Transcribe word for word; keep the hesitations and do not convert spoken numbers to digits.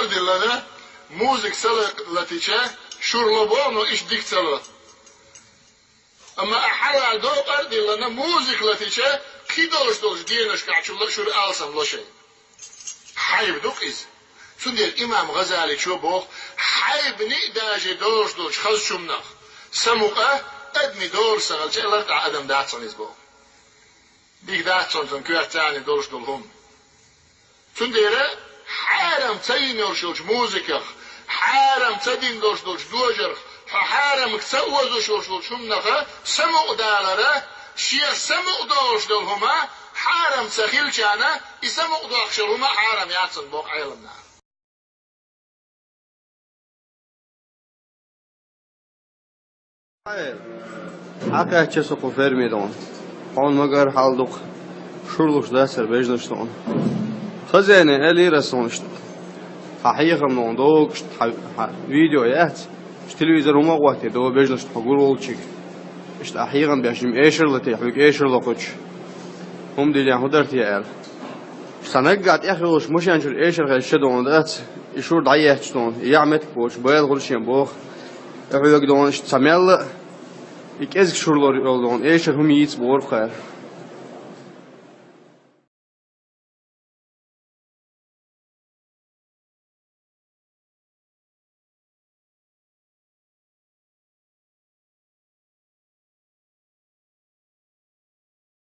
Диллана, музыка ца латича, шура ло боху, но иштта дика ца ло. Амма а хьалха докъар а диллана, музыка латича, кхидолуш долчу денашкахь чу шура алсам ло шайн. Хьайба ду-кх иза. Цундела имам ГӀазаличо боху, хьайбаниг даже долуш долчу хазачу хӀуманах самукъа, адамийн дора ца хилча, лартӀехь адам дац хьуна иза боху. Дика дац хьуна цуьнан коьртехь долуш долу хӀума. Цундела хьарам ца йина йолуш йолчу музыках, хьарам ца дина долуш долчу дожарх, хьо хьарамга ца озуш йолуш долчу хӀуманах самукъадалара, шех самукъадолуш долу хӀума хьарам ца хилчарна, и самукъадоккхуш йолу хӀума хьарам яц хьуна боху Ӏеламнаха. Хьакхаьчча со кху ферме дохуна. Хьуна магар хьал дукха. Шура луш дацара бежнаш дохуна. Хазене элира суна иштта. Хьан хьехам дохуна догуш, хьан, хьан видео яц. Иштта телевизор хӀума а гӀоттий, догу бежнаш хьо гур волчиг. Иштта ахьа хьехам беш, жима эшар латий, хьоьга эшар локхуьйтуш. ХӀума дилла хӀун дара те аьлла. Сан наггахь тӀехйолуш машен чуьра эшар хезча дохуна дац, и шура дӀаетташ дохуна, и яхь меттиг боцуш, бала хуьлу шен боху. И хьоьга дохуна иштта ца мелла а, и кӀезиг шура лор йолу дохуна, эшар хӀума йийца бохург кхара.